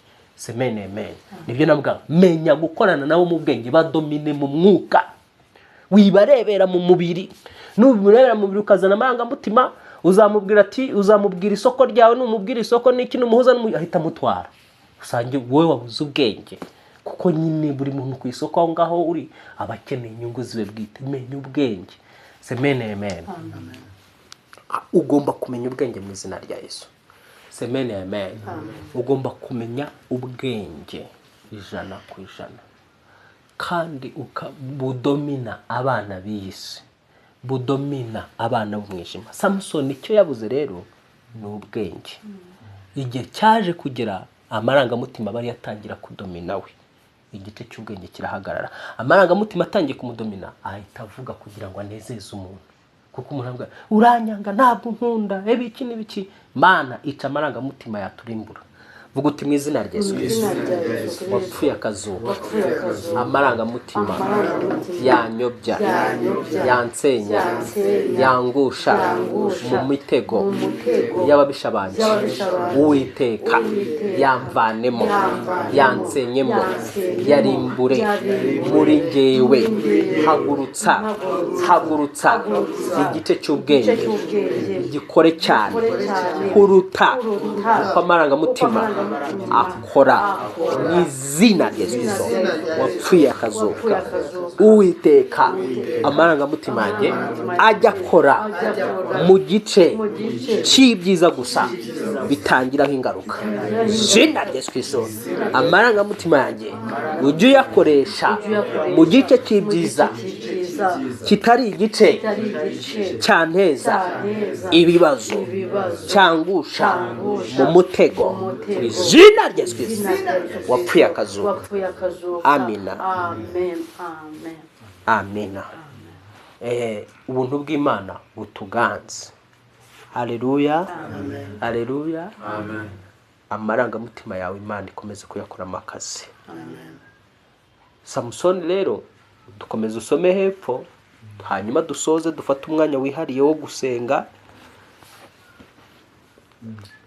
Amen, amen. Nibyo navuga, menya gukorana nabo mu bwenge, badomine mu mwuka, wibarebera mu mubiri. Nubirebera mu mubiri ukazana amarangamutima, uzamubwira ati, uzamubwira isoko ryawe, numubwira isoko n'iki, numuhuza ahita amutwara. Usange wowe wabuze ubwenge, kuko nyine buri muntu ku isoko aho ngaho uri aba akeneye inyungu ziwe bwite. Menya ubwenge. Amen, amen. Ugomba kumenya ubwenge mu izina rya Yesu. Amen, amen. Ugomba kumenya ubwenge 100%, kandi budomina abana b'isi, budomina abana b'umwijima. Samusoni icyo yabuze rero ni ubwenge. Igihe cyaje kugera amarangamutima bari yatangira kudomina we, igice cy'ubwenge kirahagarara. Amarangamutima atangiye kumudomina, ahita avuga kugira ngo anezeze umuntu, kuko umuntu avuga uranyanga, ntabwo nkunda, ebiki n'ibiki. Mana ica amarangamutima yaturimbura. Vuga uti mu izina rya Yesu Kristo wapfuye akazuba, amarangamutima yanyobya, yansenya, yangusha mu mitego y'ababisha banjye, Uwiteka yamvanemo, yansenyemo, yarimbure muri njyewe. Hagurutsa, hagurutsa igice cy'ubwenge gikore cyane kuruta uko amarangamutima akora, mu izina rya Yesu Kristo wapfuye akazuka. Uwiteka amarangamutima yanjye ajya akora mu gice cy'ibyiza gusa, bitangiraho ingaruka. Izina rya Yesu Kristo, amarangamutima yanjye ujye uyakoresha mu gice cy'ibyiza, kitari igice cyanteza ibibazo, cyangusha mu mutego. Izina rya Yesu Kristo wapfuye akazuka. Amina, amina. Ubuntu bw'Imana butuganze. Haleluya, haleluya. Amarangamutima yawe Imana ikomeze kuyakoramo akazi. Samusoni rero dukomeze usome hepfo, hanyuma dusoze dufate umwanya wihariye wo gusenga.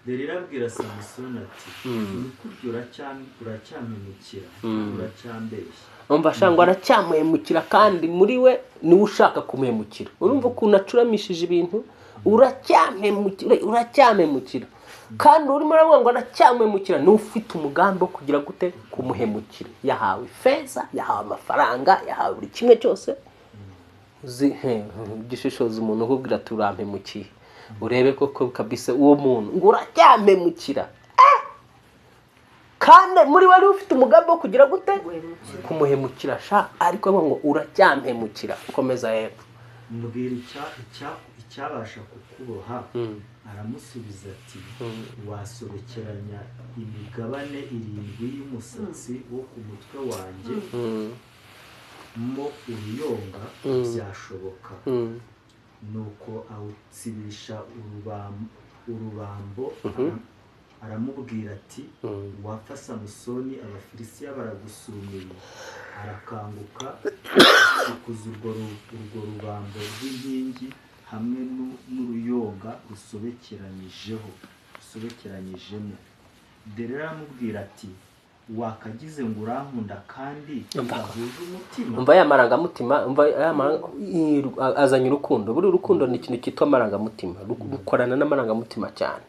Delila abwira Samusoni ati ukurya uracyamemukira, uracyambeshya. Umva shangwa aracyamuhemukira, kandi muri we niwe ushaka kumuhemukira. Urumva ukuntu acuramishije ibintu, uracyamemukira, uracyamemukira. Kandi urimo aravuga ngo aracyamuhemukira, niwe ufite umugambi wo kugira gute? Kumuhemukira. Yahawe ifeza, yahawe amafaranga, yahawe buri kimwe cyose. Ugishishoza umuntu ukubwira ati urampemukiye, urebe koko kabisa uwo muntu ngo uracyamemukira. Kandi muri wari ufite umugambi wo kugira gute? Kumuhemukira sha, ariko ngo uracyamemukira. Komeza hepfo. Mbwira icyabasha kukuboha. Aramusubiza ati wasobekeranya imigabane 7 y'umusatsi wo ku mutwe wanjye mo uruyonga, byashoboka. Nuko awutsibisha urubambo Aramubwira ati: "Wapfa Samusoni, Abafilisitiya baragusumiye." Arakanguka, asukuza urwo rubambo rw'inkingi hamwe n'uruyonga rusobekeranyijeho, rusobekeranyijemo. Delila aramubwira ati: "Wakagize ngo urankunda kandi tudahuje umutima." Umva ya marangamutima, umva ya azanye urukundo. Buri urukundo ni ikintu cyitwa amarangamutima, rukorana n'amarangamutima cyane.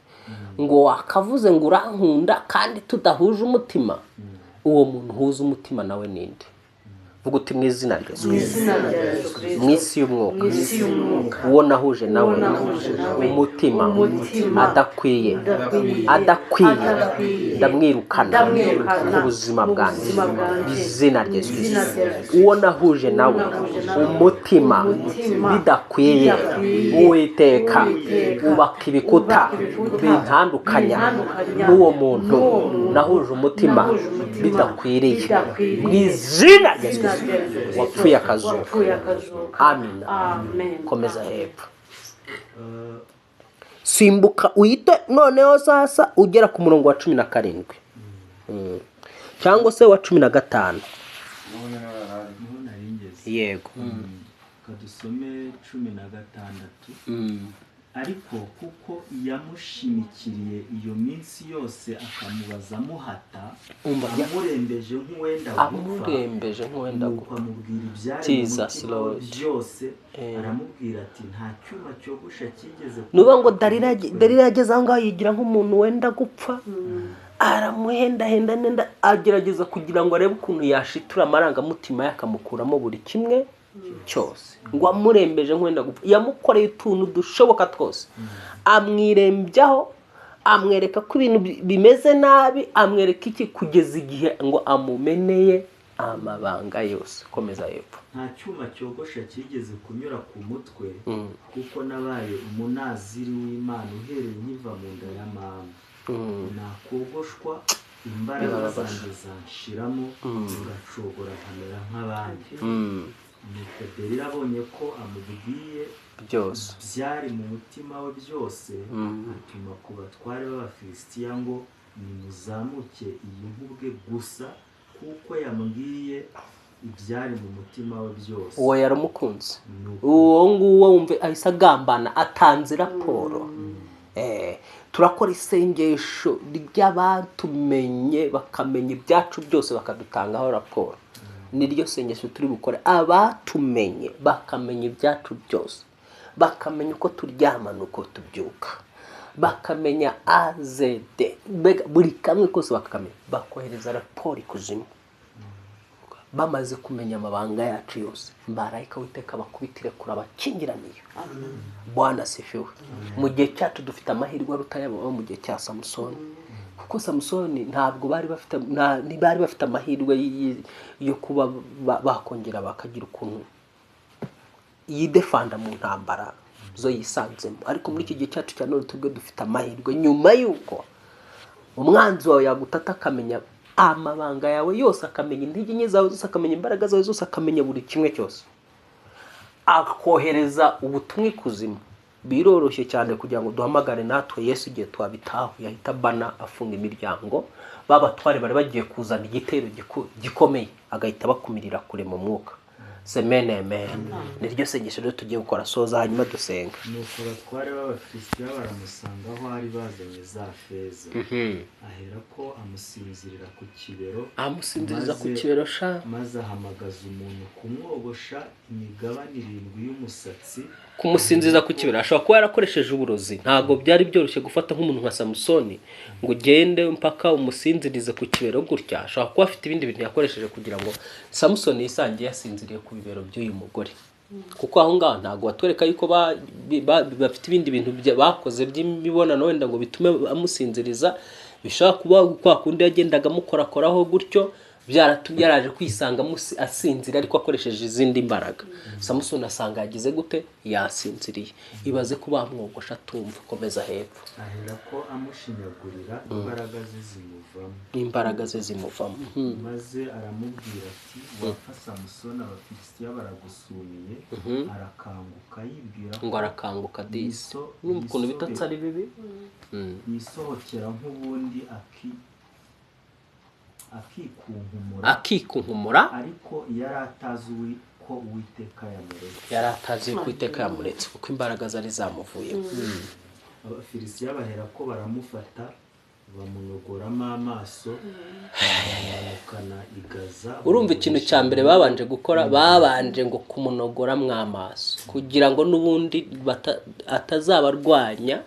Ngo wakavuze ngo urankunda kandi tudahuje umutima. Uwo muntu uhuza umutima nawe ninde? Vuga uti: "Mu izina rya Yesu Mu Kristo, izina rya Yesu Kristo, mu isi y'umwuka, mu isi y'umwuka, uwo nahuje nawe uwo nahuje nawe umutima umutima adakwiye, adakwiye, adakwiye, adakwiye, ndamwirukana ndamwirukana ku buzima mu bwanjye, buzima bwanjye, mu izina rya Yesu mu izina Kristo. rya Yesu. Uwo nahuje nawe nahuje nawe umutima umutima bidakwiye, bidakwiye, Uwiteka, Uwiteka, ubaka ibikuta ubaka ibikuta bintandukanya bintandukanya n'uwo muntu n'uwo muntu nahuje umutima nahuje umutima bidakwiriye, bidakwiriye, mu izina rya Yesu izina Kristo, rya Yesu Kristo, wapfuye akazuka. Wapfuye akazuka. Amina. Amen. Komeza hepfo, simbuka uhite noneho sasa ugera ku murongo wa 17 cyangwa se wa 15. Niho nari ngeze. Yego. Kadusome 16. Ariko kuko yamushimikiriye iyo minsi yose, akamubaza amuhata, Umva, amurembeje nk'uwenda gupfa, amurembeje nk'uwenda nuko gupfa, amubwira ibyari mu Jesus mutima we Lord. byose. Aramubwira ati: "Nta cyuma cyogosha cyigeze Nuba ngo kunyura ku Dalila mutwe." Dalila yageze aho ngaho yigira nk'umuntu wenda gupfa, aramuhendahenda nenda, agerageza kugira ngo arebe ukuntu yashitura amarangamutima ye, akamukuramo buri kimwe cyose. Ngo amurembeje nk'uwenda gupfa, yamukoreye utuntu dushoboka twose, amwirembyaho, amwereka ko ibintu bimeze nabi, amwereka iki, kugeza igihe ngo amumeneye amabanga yose. Komeza hepfo. "Nta cyuma cyogosha cyigeze kunyura ku mutwe, kuko nabaye umunaziri w'Imana uhereye nkiva mu nda ya mama. Nakogoshwa, imbaraga zanjye zanshiramo, ngacogora nkamera nk'abandi." Nuko Delila abonye ko amubwiye byose byari mu mutima we byose, atuma ku batware b'Abafilisitiya ngo: "Nimuzamuke iyi nkubwe gusa, kuko yambwiye ibyari mu mutima we byose." Uwo yaramukunze. Nuko Uwo nguwo wumve ahise agambana, atanze raporo. Turakora isengesho ry'abatumenye bakamenya ibyacu byose, bakadutangaho raporo. Niryo sengesho turi bukore: abatumenye bakamenya ibyacu byose, bakamenya uko turyama n'uko tubyuka, bakamenya azd, mbega buri kamwe kose bakakamenya, bakohereza raporo ikuzimu. Bamaze kumenya amabanga yacu yose, marayika witeka bakubitire kure abakingiraniye. Bwana asifiwe. Mu gihe cyacu dufite amahirwe aruta ayabo bo mu gihe cya Samusoni, kuko Samusoni ntabwo bari bafite ntibari bafite amahirwe yo kuba bakongera bakagira ukuntu yidefanda mu ntambara zo yisanzemo. Ariko muri iki gihe cyacu cya none, twebwe dufite amahirwe. Nyuma y'uko umwanzi wawe yagutata, akamenya amabanga yawe yose, akamenya intege nke zawe zose, akamenya imbaraga zawe zose, akamenya buri kimwe cyose, akohereza ubutumwa ikuzimu, biroroshye cyane kugira ngo duhamagare natwe Yesu. Igihe twabitahuye, ahita abana afunga imiryango. Babatware bari bagiye kuzana igitero gikomeye, agahita bakumirira kure mu mwuka. Semene amen. Niryo sengesho rero tugiye gukora. Soza hanyuma dusenga. Nuko abatware b'Abafilisitiya baramusanga aho ari bazanye za feza. Ahera ko amusinzirira ku kibero. Amusinziriza ku kibero sha. Maze ahamagaza umuntu kumwogosha imigabane irindwi y'umusatsi. Kumusinziza ku kibero, ashobora kuba yarakoresheje uburozi. Ntabwo byari byoroshye gufata nk'umuntu nka Samusoni ngo ugende mpaka umusinzirize ku kibero gutya. Ashobora kuba afite ibindi bintu yakoresheje kugira ngo Samusoni yisange yasinziriye ku bibero by'uyu mugore, kuko aho ngaho ntabwo batwereka yuko bafite ibindi bintu bakoze by'imibonano wenda ngo bitume amusinziriza. Bishobora kuba kwa kundi yagendaga amukorakoraho gutyo. Byaratumye yaraje kwisanga asinzira ariko akoresheje izindi mbaraga. Samusoni asanga yagize gute? Yasinziriye. Ibaze ko bamwogosha atumva. Komeza hepfo. Ahera ko amushinyagurira, imbaraga ze zimuvamo. N'imbaraga ze zimuvamo. Maze aramubwira ati: "Wapfa Samusoni, Abafilisitiya baragusumiye." Arakanguka yibwira ko Ngo arakanguka disi. Numva ukuntu ibitotsi ari bibi. Yisohokera nk'ubundi akikunkumura. Akikunkumura. Ariko yari atazi ko Uwiteka yamuretse. Yari atazi ko Uwiteka yamuretse, kuko imbaraga zari zamuvuyemo. Abafilisitiya bahera ko baramufata, bamunogoramo amaso, bamumanukana i Gaza. Urumva ikintu cya mbere babanje gukora, babanje ngo kumunogoramwo amaso kugira ngo n'ubundi atazabarwanya,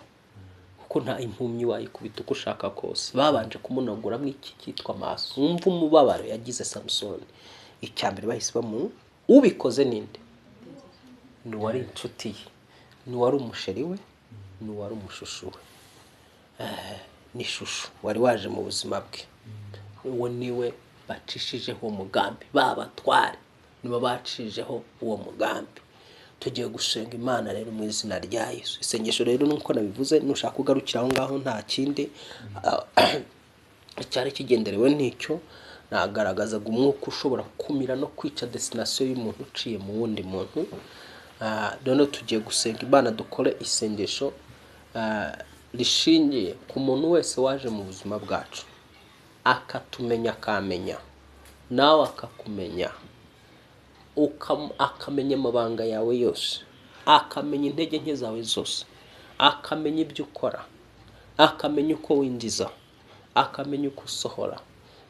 kuko nta impumyi wayikubita uko ushaka kose. Babanje kumunogoramo iki cyitwa amaso. Wumva umubabaro yagize Samusoni. Icya mbere bahise bamu ubikoze ninde? Ni uwari inshuti ye, ni uwari umusheri we, ni uwari umushushu we. Ni shushu wari waje mu buzima bwe. Uwo niwe bacishijeho uwo mugambi. Babatware nibo bacishijeho uwo mugambi. Tugiye gusenga Imana rero mu izina rya Yesu. Isengesho rero nuko nabivuze, nushaka kugarukira aho ngaho nta kindi. Icyari kigenderewe nicyo nagaragazaga, umwuka ushobora kumira no kwica destination y'umuntu uciye mu wundi muntu. Noneho tugiye gusenga Imana, dukore isengesho rishingiye ku muntu wese waje mu buzima bwacu, akatumenya, akamenya nawe akakumenya, akamenya amabanga yawe yose, akamenya intege nke zawe zose, akamenya ibyo ukora, akamenya uko winjiza, akamenya uko usohora,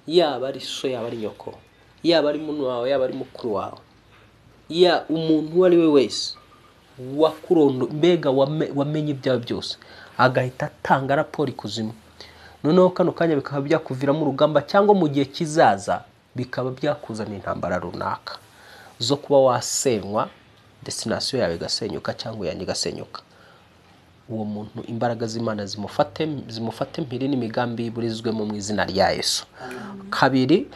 yaba ari so, yaba ari nyoko, yaba ari muntu wawe, yaba ari mukuru wawe, ya umuntu uwo ari we wese wakurondo, mbega wamenye ibyawe byose, agahita atanga raporo ikuzimu. Noneho kano kanya bikaba byakuviramo urugamba, cyangwa mu gihe kizaza bikaba byakuzanira intambara runaka zo kuba wasenywa, destination yawe igasenyuka cyangwa iyanjye igasenyuka. Uwo muntu imbaraga z'Imana zimufate, zimufate mpiri n'imigambi iburizwemo mu izina rya Yesu. Kabiri,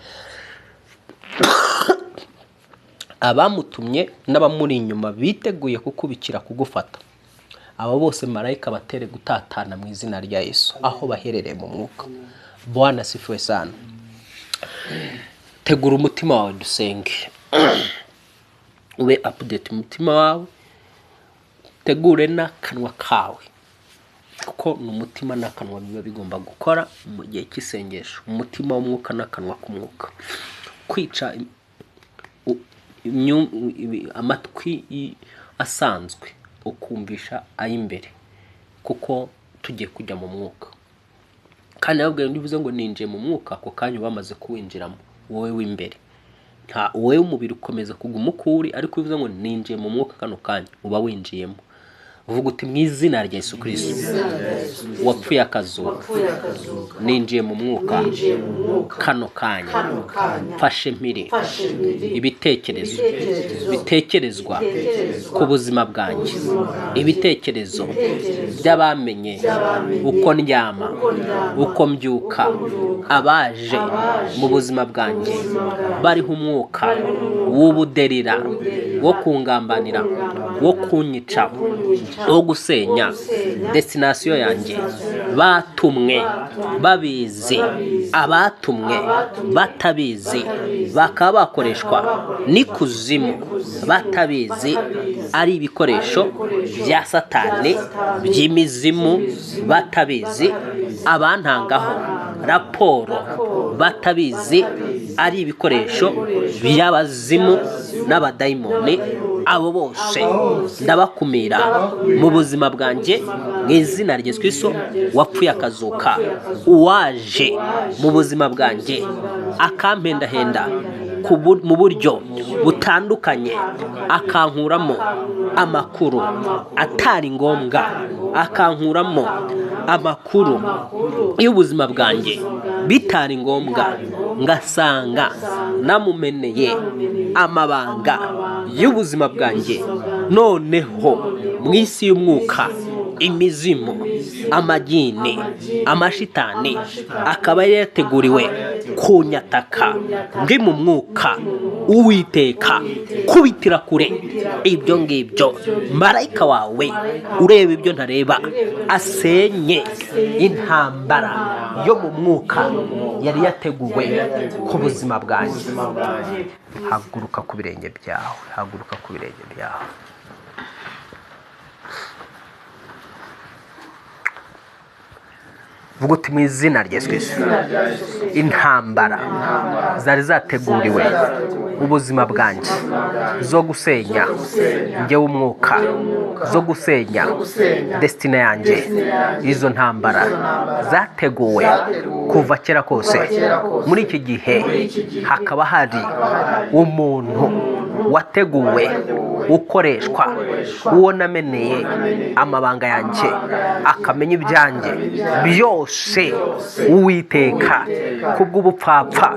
abamutumye n'abamuri inyuma biteguye kukubikira kugufata, aba bose marayika batere gutatana mu izina rya Yesu aho baherereye mu mwuka. Bwana asifiwe sana. Tegura umutima wawe dusenge, ube update umutima wawe, tegure n'akanwa kawe, kuko ni umutima n'akanwa biba bigomba gukora mu gihe cy'isengesho. Umutima w'umwuka n'akanwa k'umwuka. Kwica amatwi asanzwe ukumvisha ay'imbere, kuko tugiye kujya mu mwuka. Kandi nababwiye, ndivuze ngo ninjiye mu mwuka, ako kanya uba wamaze kuwinjiramo wowe w'imbere. Nta wowe w'umubiri ukomeza kuguma uko uri, ariko ubivuze ngo ninjiye mu mwuka, kano kanya uba winjiyemo. Uvuga uti: "Mu izina rya Yesu Kristo wapfuye akazuka, Wapfuye akazuka, ninjiye mu mwuka ninjiye mu mwuka kano kanya, kano kanya, mfashe mpiri mfashe mpiri ibitekerezo ibitekerezo bitekerezwa bitekerezwa ku buzima bwanjye, buzima bwanjye, ibitekerezo ibitekerezo by'abamenye by'abamenye uko ndyama, uko ndyama, uko mbyuka, uko mbyuka, abaje abaje mu buzima bwanjye buzima bwanjye, bariho umwuka bariho umwuka w'ubuderira, w'ubuderira, wo kungambanira, wo kungambanira, wo kunyica, wo kunyica, wo gusenya wo gusenya destination yanjye, destination yanjye, batumwe batumwe, babizi, babizi, abatumwe abatumwe, batabizi, batabizi, bakaba bakoreshwa bakaba bakoreshwa n'ikuzimu n'ikuzimu, batabizi, batabizi, ari ibikoresho ari ibikoresho bya Satani bya Satani, by'imizimu by'imizimu, batabizi, batabizi, abantangaho abantangaho raporo raporo, batabizi, batabizi, ari ibikoresho ari ibikoresho by'abazimu by'abazimu n'abadayimoni, n'abadayimoni, abo bose abo bose ndabakumira ndabakumira mu buzima bwanjye mu buzima mu bwanjye, izina rya Yesu Kristo mu izina rya Yesu wapfuye Kristo akazuka. wapfuye akazuka, Uwaje uwaje mu buzima bwanjye mu buzima bwanjye, akampendahenda akampendahenda mu buryo butandukanye, akankuramo amakuru atari ngombwa, akankuramo amakuru y'ubuzima bwanjye bitari ngombwa, ngasanga namumeneye amabanga y'ubuzima bwanjye, noneho mu isi y'umwuka imizimu, amagini, amashitani akaba yari yateguriwe Kunyataka ndi mu mwuka, Uwiteka, kubitira kure ibyo ngibyo. Marayika wawe ureba ibyo ntareba asenye intambara yo mu mwuka yari yateguwe ku buzima bwanjye. Haguruka ku birenge byawe, haguruka ku birenge byawe. Vuga uti: mu izina rya Yesu Kristo, intambara zari zateguriwe ubuzima bwanjye zo gusenya njyewe umwuka, zo gusenya destiny yanjye, izo ntambara zateguwe kuva kera kose, muri iki gihe hakaba hari umuntu wateguwe ukoreshwa, uwo nameneye amabanga yanjye akamenya ibyanjye byose, Uwiteka, kubw'ubupfapfa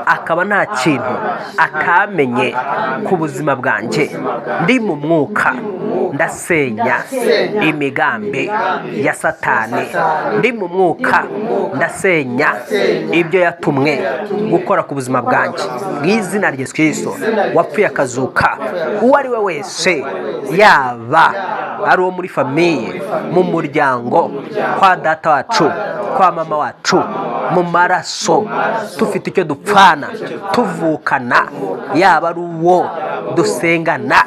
akaba nta kintu atamenye ku buzima bwanjye, ndi mu mwuka ndasenya imigambi ya Satani, ndi mu mwuka ndasenya ibyo yatumwe gukora ku buzima bwanjye, mu izina rya Yesu Kristo wapfuye akazuka. Uwo ari we wese, yaba ari uwo muri famille, mu muryango, kwa data wacu, kwa mama wacu, mu maraso tufite icyo dupfana tuvukana, yaba ari uwo dusengana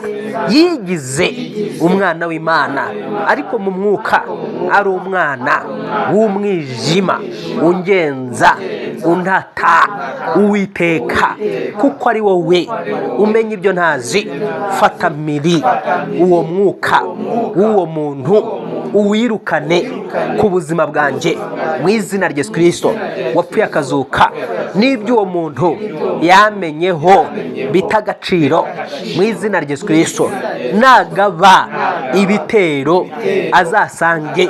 yigize umwana w'Imana ariko mu mwuka ari umwana w'umwijima ungenza untata, Uwiteka, kuko ari wowe umenya ibyo ntazi, fata miri uwo mwuka w'uwo muntu uwirukane ku buzima bwanjye, mu izina rya Yesu Kristo wapfuye akazuka. N'ibyo uwo muntu yamenyeho bita agaciro, mu izina rya Yesu Kristo, nagaba ibitero azasange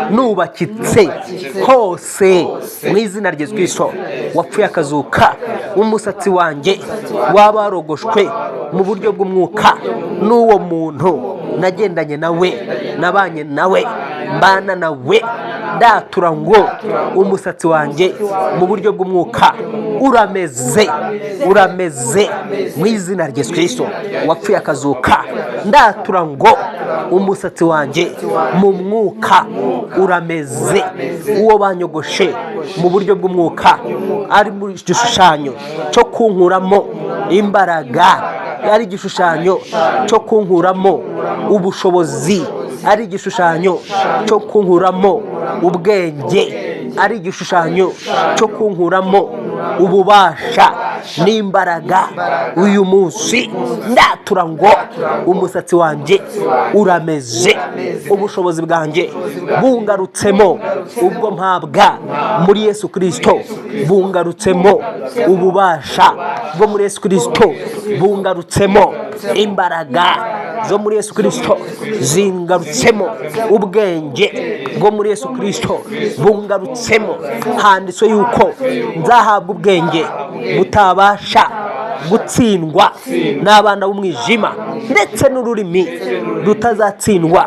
nubakitse hose, mu izina rya Yesu Kristo wapfuye akazuka. Umusatsi wanjye waba warogoshwe mu buryo bw'umwuka n'uwo muntu nagendanye nawe, nabanye nawe, mbana nawe, ndatura ngo umusatsi wanjye mu buryo bw'umwuka urameze, urameze, mu izina rya Yesu Kristo wapfuye akazuka. Ndatura ngo umusatsi wanjye mu mwuka urameze, uwo banyogoshe mu buryo bw'umwuka ari mu gishushanyo cyo kunkuramo imbaraga, ari igishushanyo cyo kunkuramo ubushobozi, ari igishushanyo cyo kunkuramo ubwenge, ari igishushanyo cyo kunkuramo ububasha n'imbaraga. Uyu munsi ndatura ngo umusatsi wanjye urameze, ubushobozi bwanjye bungarutsemo, ubwo mpabwa muri Yesu Kristo bungarutsemo, ububasha bwo muri Yesu Kristo bungarutsemo, imbaraga zo muri Yesu Kristo zingarutsemo, ubwenge bwo muri Yesu Kristo bungarutsemo. Handitswe yuko nzahabwa ubwenge butabasha gutsindwa n'abana b'umwijima, ndetse n'ururimi rutazatsindwa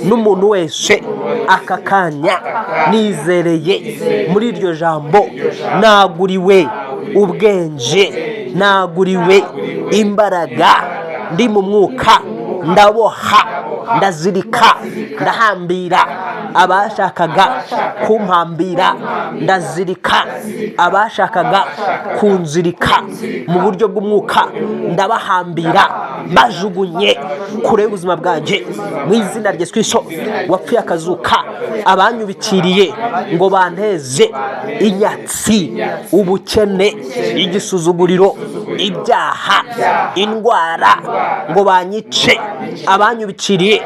n'umuntu wese. Aka kanya nizereye muri iryo jambo, naguriwe ubwenge, naguriwe imbaraga, ndi mu mwuka ndaboha, ndazirika, ndahambira abashakaga kumpambira, ndazirika abashakaga kunzirika mu buryo bw'umwuka, ndabahambira bajugunye kure y'ubuzima bwanjye, mu izina rya Yesu Kristo wapfuye akazuka. Abanyubikiriye ngo banteze inyatsi, ubukene, igisuzuguriro, ibyaha, indwara, ngo banyice, abanyubikiriye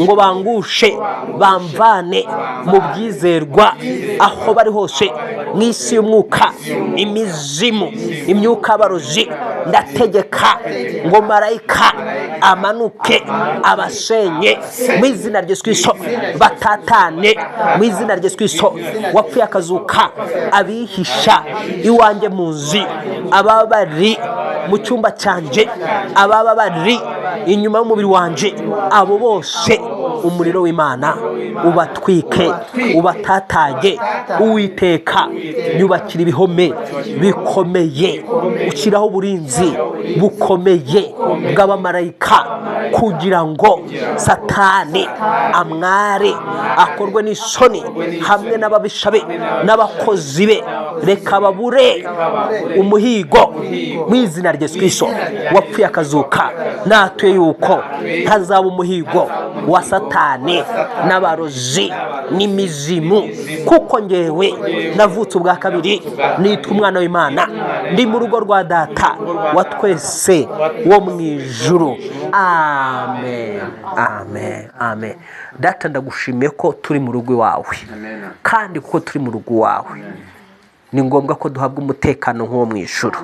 ngo bangushe, bamvane mu byizerwa, aho bari hose mu isi y'umwuka, imizimu, imyuka y'abarozi, ndategeka ngo marayika amanuke abasenye, mu izina rya Yesu Kristo batatane, mu izina rya Yesu Kristo wapfuye akazuka. Abihisha iwanjye mu nzu, ababa bari mu cyumba cyanjye, ababa bari inyuma y'umubiri wanjye, abo bose Umuriro w'Imana ubatwike, ubatatage. Uwiteka, nyubakira ibihome bikomeye, ushyiraho uburinzi bukomeye bw'abamarayika, kugira ngo Satani amware, akorwe n'isoni hamwe n'ababisha be n'abakozi be. Reka babure umuhigo mu izina rya Yesu Kristo wapfuye akazuka. Natuye yuko ntazaba umuhigo wa Satani n'abarozi n'imizimu, kuko ngewe navutse ubwa kabiri, nitwa umwana w'Imana, ndi mu rugo rwa Data wa twese wo mu ijuru. Amen, amen, amen. Data, ndagushimiye ko turi mu rugo iwawe, kandi kuko turi mu rugo iwawe ni ngombwa ko duhabwa umutekano nk'uwo mu ijuru,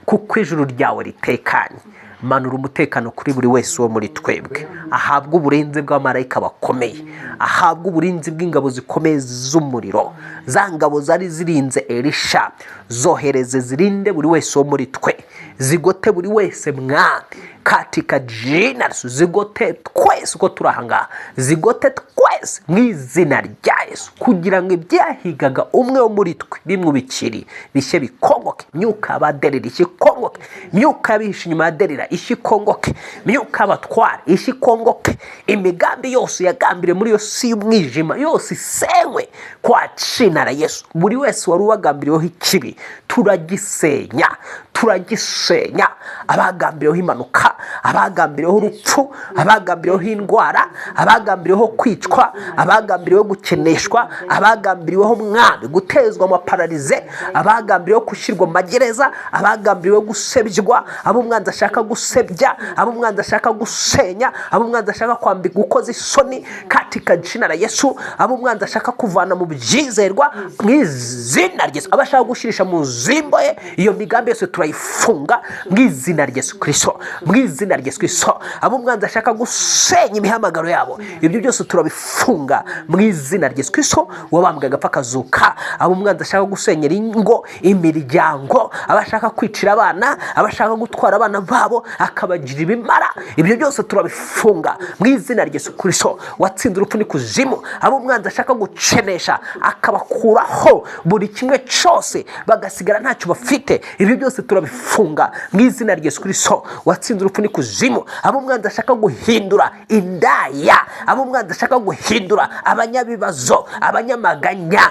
kuko ijuru ryawe ritekanye. Manura umutekano kuri buri wese wo muri twebwe, ahabwe uburinzi bw'abamarayika bakomeye, ahabwe uburinzi bw'ingabo zikomeye z'umuriro. Za ngabo zari zirinze Elisha, zohereze zirinde buri wese wo muri twe, zigote buri wese, Mwami, katika jina Yesu. Zigote twese uko turi aha ngaha, zigote twese mu izina rya Yesu, kugira ngo ibyahigaga umwe wo muri twe bimwubikiri bishye bikongoke. Myuka y'abaderera ishye ikongoke, myuka y'abihishe inyuma ya Derira ishye ikongoke, myuka y'abatwara ishye ikongoke, imigambi yose yagambiriye muri iyo si y'umwijima yose isenywe kwa jina la Yesu. Buri wese wari uwagambiriweho ikibi turagisenya, turagisenya. Abagambiriweho impanuka, abagambiriweho urupfu, abagambiriweho indwara, abagambiriweho kwicwa, abagambiriweho gukeneshwa, abagambiriweho, Mwami, gutezwa amapararize, abagambiriweho gushyirwa mu magereza, abagambiriweho gusebywa, abo umwanzi ashaka gusebya, abo umwanzi ashaka gusenya, abo umwanzi ashaka kwambika gukoza isoni, katika jina la Yesu. Abo umwanzi ashaka kuvana mu byizerwa, mu izina rya Yesu. Abo ashaka gushyirisha mu zimbo ye, iyo migambi yose turayifunga mu izina rya Yesu Kristo, mu izina rya Yesu Kristo. Abo umwanzi ashaka gusenya imihamagaro yabo, ibyo byose turabifunga mu izina rya Yesu Kristo wabambwe agapfa akazuka. Abo umwanzi ashaka gusenyera ingo, imiryango, abashaka kwicira abana, abashaka gutwara abana babo akabagira ibimara, ibyo byose turabifunga mu izina rya Yesu Kristo watsinze urupfu n'ikuzimu. Abo umwanzi ashaka gucenesha akabakuraho buri kimwe cyose, bagasigara ntacyo bafite, ibyo byose turabifunga mu izina rya Yesu Kristo watsinze urupfu n'ikuzimu. Abo umwanzi ashaka guhindura indaya, abo umwanzi ashaka guhindura abanyabibazo, abanyamaganya,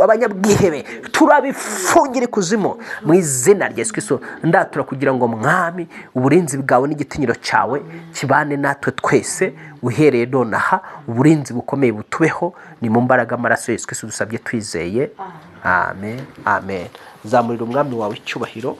abanyabwihebe, turabifungira ikuzimu mu izina rya Yesu Kristo. Ndatura kugira ngo, Mwami, uburinzi bwawe n'igitinyiro cyawe kibane natwe twese uhereye nonaha. Uburinzi bukomeye butubeho. Ni mu mbaraga amaraso ya Yesu Kristo dusabye twizeye. Amen, amen. Zamurira Umwami wawe icyubahiro.